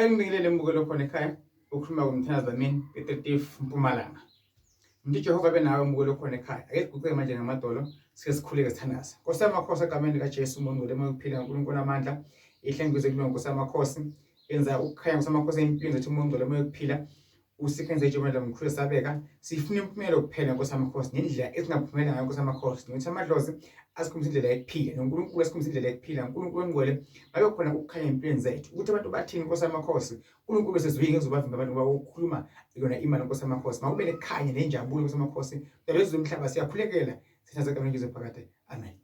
Ake ngibingelele mbukelo khona ekhaya ukhuluma kumthandazo Dlamini eTretief Mpumalanga. Mntu Jehova abe nawe mbukelo khona ekhaya. Ake siguqe manje ngamadolo sike sikhuleke sithandaze. Nkosi yamakhosi egameni likaJesu uMongcwele moya ukuphila uNkulunkulu amandla. Ihlengizwe kulunga Nkosi yamakhosi. Yenza ukukhanya Nkosi yamakhosi empilweni zethu uMongcwele moya ukuphila. Usikhenze ijubane mkhulu sabeka sifuna impumelo kuphela Nkosi yamakhosi nendlela esingaphumela ngayo Nkosi yamakhosi nokuthi amadlozi asikhombisa indlela yokuphila noNkulunkulu asikhombisa indlela yokuphila uNkulunkulu ongcwele ngabe khona ukukhanya empilweni zethu ukuthi abantu bathini Nkosi yamakhosi uNkulunkulu sezwini ngizobavimba abantu ngoba ukukhuluma yona imali Nkosi yamakhosi makube nekukhanya nenjabulo Nkosi yamakhosi dalo ezomhlaba siyakhulekela sithatha egameni likaJesu amen.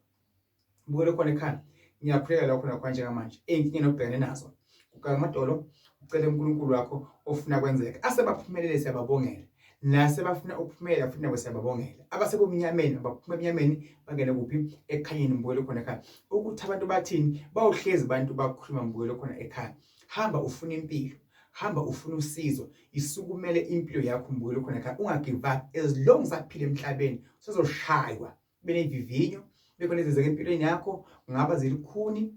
Bukele khona ekhaya ngiyakhuleka la khona khona njengamanje ey'nkingeni obhekane nazo guqa ngamadolo ucele uNkulunkulu wakho ofuna kwenzeka asebaphumelele siyababongela nasebafuna ukuphumelela futhi nabo siyababongela abasebumnyameni abaphuma emnyameni bangene kuphi ekukhanyeni mbukelo khona ekhaya ukuthi abantu bathini bawuhlezi abantu bakhuluma mbukelo khona ekhaya hamba ufuna impilo hamba ufuna usizo isukumele impilo yakho mbukelo khona ekhaya ungagive up as long usaphila emhlabeni usazoshaywa kube nevivinyo kube khona ezenzeka empilweni yakho ngaba zilukhuni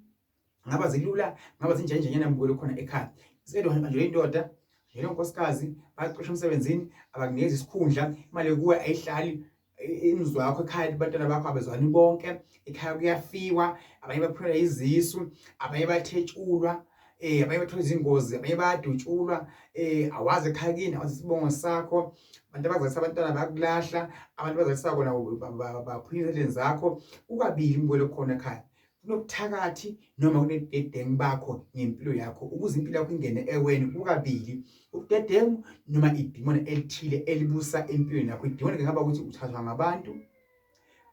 ngaba zilula ngaba zinjenjenyana mbukelo khona ekhaya nje indoda njalo nkosikazi baxosha emsebenzini abakunikeza isikhundla imali kuwe ayihlali imizwa yakho ekhaya abantwana bakho abezwani bonke ekhaya kuyafiwa abanye baphula izisu abanye bathetshulwa abanye bathola izingozi abanye bayadutshulwa awazi ekhaya kini awazi isibongo sakho abantu abazalisa abantwana bayakulahla abantu abazalisa kona baphuma ezandleni zakho kukabili mbukelo khona ekhaya kunobuthakathi noma kunebudedengu bakho ngempilo yakho ukuze impilo yakho ingene eweni kukabili ubudedengu noma idimoni elithile elibusa empilweni yakho idimoni kungaba ukuthi uthathwa ngabantu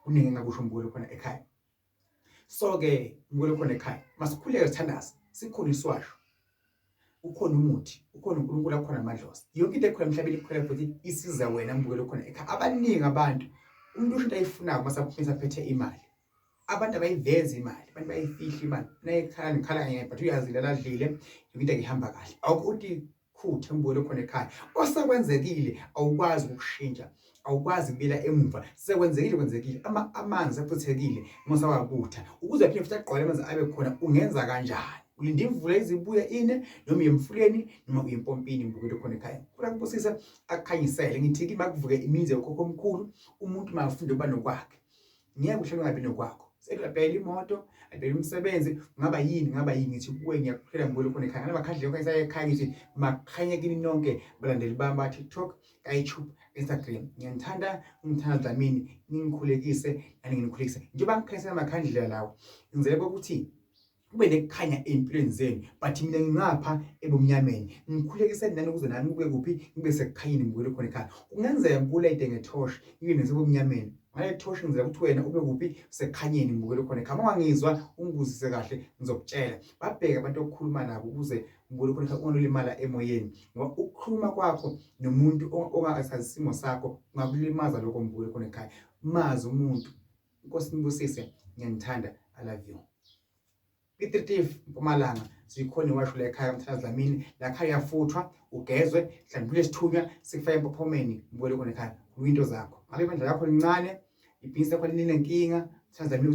kuningi engakusho mbukelo khona ekhaya So ke ngibukele khona ekhaya. Masikhuleke sithandaze. Sikhona iswasho. Ukhona umuthi, ukhona uNkulunkulu akhona amadlozi. Yonke into ekhona emhlabeni ikhona futhi isiza wena mbukele khona ekhaya. Abaningi abantu umuntu usho into ayifunayo uma saphumisa phethe imali. Abantu abayivezi imali, abantu bayifihla imali. Nayekhala nikhala kanye but uyazila ladlile yonke into ihamba kahle. Awukho uthi khuthe mbukelo khona ekhaya osekwenzekile awukwazi ukushintsha awukwazi kubuyela emuva sekwenzekile kwenzekile ama amanzi achithekile ngosawabutha ukuze aphinde futhi agqwale amanzi abe khona ungenza kanjani ulinda imvula izibuya ine noma uyemfuleni noma uyempompini mbukelo khona ekhaya khula kubusise akukhanyisele ngithi kimi akuvuke imizi yokhokho omkhulu umuntu makafunde ukuba nokwakhe ngeke uhlale ungabi nokwakho sekuyabheka imoto abheka umsebenzi ngaba yini ngaba yini ngithi kuwe ngiyakuphela ngibona khona ekhaya ngalamakhandlela okanye saye ekhaya ngithi makukhanye kini nonke balandeli bami ba TikTok ka YouTube Instagram ngiyanithanda ungithanda Dlamini ningikhulekise nani nginikhulekise njengoba ngikhanyisela amakhandlela lawo ngizele ukuthi kube nekukhanya ey'mpilweni zenu but mina ngingapha ebumnyameni ngikhulekiseni nani ukuze nani kube kuphi ngibe sekukhanyeni ngibukele khona ekhaya kungenzeka ngikulayide ngethoshi ngibe nesebumnyameni ngale thoshi ngizela ukuthi wena ube kuphi sekukhanyeni ngibukele khona ekhaya uma ungangizwa ungibuzise kahle ngizokutshela babheke abantu okukhuluma nabo ukuze ngibukele khona ekhaya ungalulimala emoyeni ngoba ukukhuluma kwakho nomuntu ongasazi isimo sakho kungakulimaza lokho ngibukele khona ekhaya mazi umuntu Inkosi nibusise ngiyanithanda I love you. Pitritif Mpumalanga sikhona iwasho la ekhaya uMthatha Dlamini la khaya uyafuthwa ugezwe mhlawumbe kulesithunywa sikufake empophomeni ubuyele khona ekhaya into zakho ngabe ibandla lakho lincane ibhizinisi lakho linenkinga Mthatha Dlamini.